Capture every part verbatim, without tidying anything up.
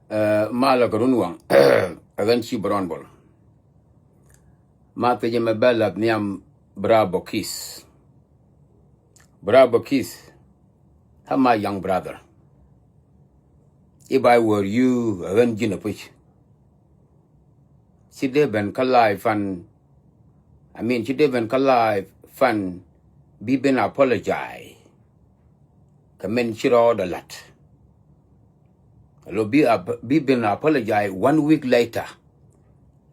Ɛ, malɛ kɛ run waŋ. Ɛ ɣän ci Brɔn Bol. Ma thiec ɛmɛ bɛ lath nhiam Bravo Kiss. Bravo Kiss, ɛ my young brother. If I were you, ɛ ɣän ji̱n ɛ puc. Ci dee ben kä live fan, I mean, ci dee ben kä live fan bi ben apologize kɛ min ci rɔɔdɛ la̱t. Lo bi, bi ben apologize one week later.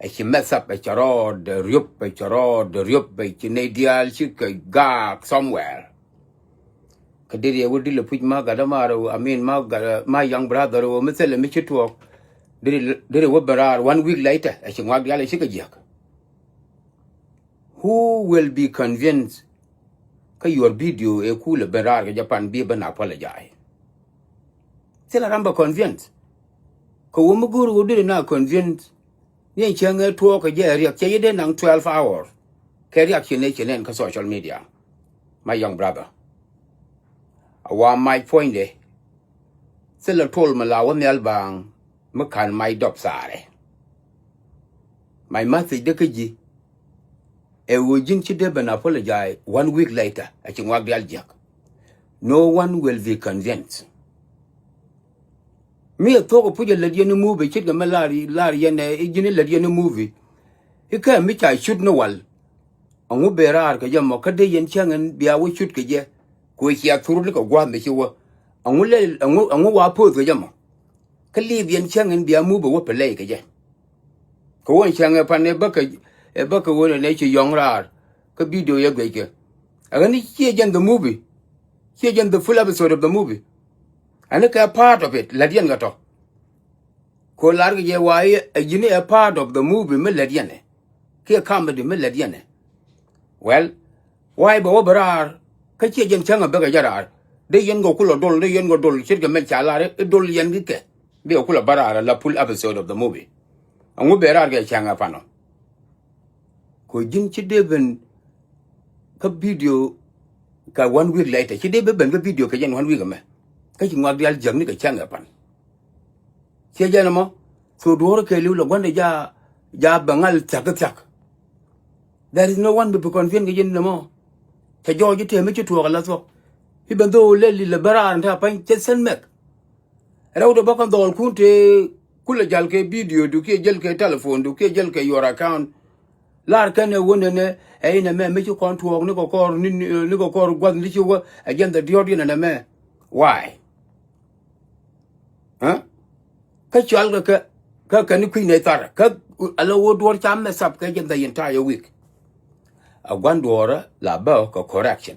Ɛ ci mess up, ɛ cɛ rɔɔdɛ riop, ɛ cɛ rɔɔdɛ riop, ɛ ci nɛy diaal ci kɛ gaak somewhere. Kä deri ɛ wä dilɛ puc ma gat ama rɛ wä, I mean, ma gat, my young brother rɛ wä, mi thilɛ mi ci tuɔɔk. Deri, deri wä ben raar one week later, ɛ ci ŋuak diaal ɛ ci kɛ jiäk. Who will be convinced kä your video ɛ kulɛ ben raar kɛ jɛ pan bi ben apologize? Thilɛ ram bɛ convinced. Kɛ wä mi go̱o̱r wä deri na convinced. Ni cäŋ ɛ tuɔɔk kɛ jɛ riɛk cɛ yi dee naŋ twelve hours. Kɛ riɛk ci nɛ ci nɛn kä social media. My young brother. A wa mac puɔ̱nydɛ. Thilɛ tol mi la wä nhial baaŋ mi ka̱n mac dɔp thaarɛ. My message dee kä ji̱. Ɛ ɣöö ji̱n ci dee ben apologize one week later, a ci ŋuak diaal jiäk. No one will be convinced. Mi ɛ thuɔ̱k ɛ puc ɛ lät yɛn i̱ movie, ce̱tkɛ mi lar, lar yɛn ɛ, i̱ ji̱n i̱ lät yɛn i̱ movie. I̱ kɛ mi ca cut ni wal. Ɛŋu ben raar kɛ jɛ mɔ, kä dee yɛn cäŋ ɛn bia wä cut kɛ jɛ. Kɛ ɣöö cia thurut ni kɛ gua̱a̱th mi ci wä. Ɛŋu lɛ, ɛŋu, ɛŋu wa poth kɛ jɛ mɔ. Kä liip yɛn cäŋ in bia movie wä play kɛ jɛ. Kɛ ɣöö ɛn cäŋ ɛ pan ɛ bäkɛ, ɛ bäkɛ ɣöö nɛ ci yɔ̱ŋ raar. Kä video yɛ guic kɛ. Ɛ ɣän i̱ ciɛ jɛn the movie. Ciɛ jɛn the full episode of the movie. Ɛn i̱ kɛ part of it, lät yɛn kɛ tɔ. Kɛ ɣöö lar kɛ jɛ wa i̱ ɛ ji̱n i̱ ɛ part of the movie mi lät yɛn ɛ. Kiɛ comedy mi lät yɛn ɛ. Well, why bɛ wä bɛ raar, kä ciɛ jɛn cäŋ a bäkɛ jɛ raar. Dee yɛn kɛ kulɛ dol, dee yɛn kɛ dol, ce̱tkɛ mɛn ca lar i̱ dol yɛn kɛ kɛ. Bikɛ kulɛ bä raar a la full episode of the movie. Ɛŋu ben raar kɛ cäŋ a pan ɔ. Kɛ ji̱n ci dee ben kä video kɛ one week later. Ci dee ben kä video kɛ jɛn one week ɛmɛ. Kä ci ŋuak diaal jiäk ni kɛ cäŋ a pan. Ciɛ jɛn ɛmɔ. So duɔ̱ɔ̱r kɛɛliw lɛ gua̱ndɛ ja, ja bɛ ŋal thia̱k thia̱k. There is no one bi bi convince kɛ jɛn ɛmɔ. Cɛ jɔɔc i̱ tëë mi ci tuɔɔk ala thuɔ̱k. I̱ ben dho̱o̱k lɛl ilɛ ben raar in te a pa̱ny cɛ send mɛk. Rɛw de bä kä dhɔɔlkun tëë kulɛ jäl kɛ video du kiɛ jäl kɛ telephone du kiɛ jäl kɛ your account. Lar kɛn ɛ wä nɛnɛ ɛ inɛ mɛ mi ci kɔn tuɔɔk ni kɛ kɔr ni, ni kɛ kɔr gua̱th ni ci wä ɛ jɛn dhɛ diɔ̱ɔ̱t inɛ nɛ mɛ. Why? Kä cual kɛ kɛ kɛ kɛ ni kui̱ nɛ thar kä ala wä duɔ̱ɔ̱r ca mɛ thap kɛ jɛn dhɛ entire week. A gua̱n duɔ̱ɔ̱rä la bä kɛ correction.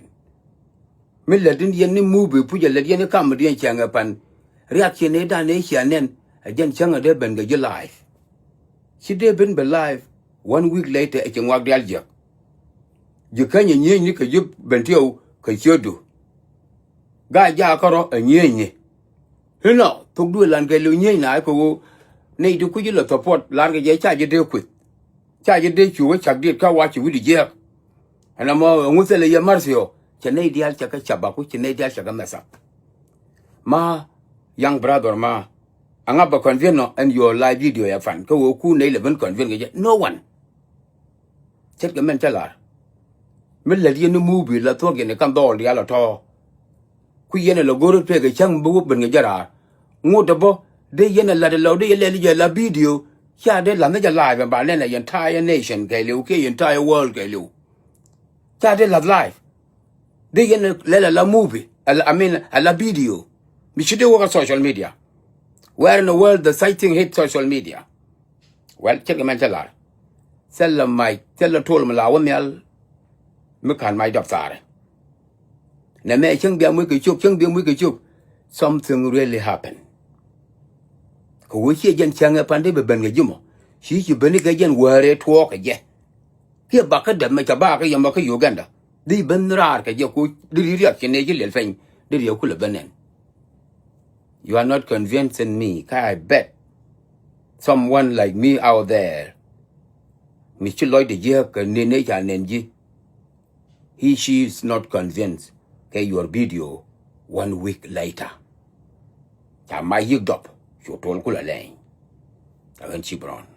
Mi lät in yɛn ni movie puc a lät yɛn ni comedy in cäŋ ɛ pan. Reaction in dan in cia nɛn a jɛn cäŋ a dee ben kɛ ji̱ live. Ci dee ben bɛ live one week later ɛ ci ŋuak diaal jiäk. Ji̱ käny a nyieenyni kɛ ji̱ ben tiɛw kɛ ciötdu. Gaa jaak kärɔ a nyieenyni. Inɔ thokdu ɛ lan kɛ liw nyieenyni a kɛ ɣöö nɛy ti kui̱ci lɛ support lar kɛ jɛ ca ji̱ dee kueth. Ca ji̱ dee cu wä cak diet kä wa ci wi̱cdu jiääk. Ɛn ɛmɔ ɛŋu thilɛ yɛ Marthiɔ cɛ nɛy diaal cɛ kɛ cap baku cɛ nɛy diaal cɛ kɛ mɛth thap. Ma young brother ma aŋa bɛ convince nɔ ɛn your live video yɛ pan kä ɣöö ku nɛy lɛ ben convince kɛ jɛ no one. Ce̱tkɛ mɛn cä lar mi lät yɛn ni movie la thuɔ̱k yɛn i̱ kan dhɔɔl diaal ɔ tɔ̱. Ku yɛn ɛ lɛ go̱r i̱ pek ɛ cäŋ bi wä ben kɛ jɛ raar. Ŋot ɛ bä dee yɛn ɛ la̱t ɛ lɛ dee yɛ lɛl jɛ la video. Ca dee la̱th ni jɛ live ɛn ba lɛn ɛ yɛn entire nation kɛɛliw kiɛ yɛn entire world kɛɛliw. Ca dee la̱th live. Dee yɛn ɛ lɛl ɛ la movie, ɛ la, I mean, ɛ la video. Mi ci dee wä kä social media. Where in the world the such thing hit social media? Well, ce̱tkɛ mɛn cä lar. Thilɛ mac, thilɛ tol mi la wä nhial. Mi ka̱n mac dɔp thaarɛ. Nɛ mɛ cäŋ bia muc kɛ cop, cäŋ bia muc kɛ cop. Something really happen. Kɛ wee ciɛ jɛn cäŋ ɛ pan dee bɛ ben kɛ ji̱ mɔ. Ci ci ben kɛ jɛn wäärɛ tuɔɔk kɛ jɛ. Kiɛ bakä dɛp mɛ ca bakä yɛ mɔ kä Uganda. Dee ben raar kɛ jɛ ku dee ri riak ci nɛ ci liɛl peny dee riak kulɛ ben nɛn. You are not convincing me. Ka I bet someone like me out there. Mi ci lɔcdɛ jiäk kɛ nɛn ëë ca nɛn ji̱. He, she is not convinced kɛ your video one week later. Ca mac yiëk jɔp cu tol kulɛ lɛny. Ca ɣän ci Brown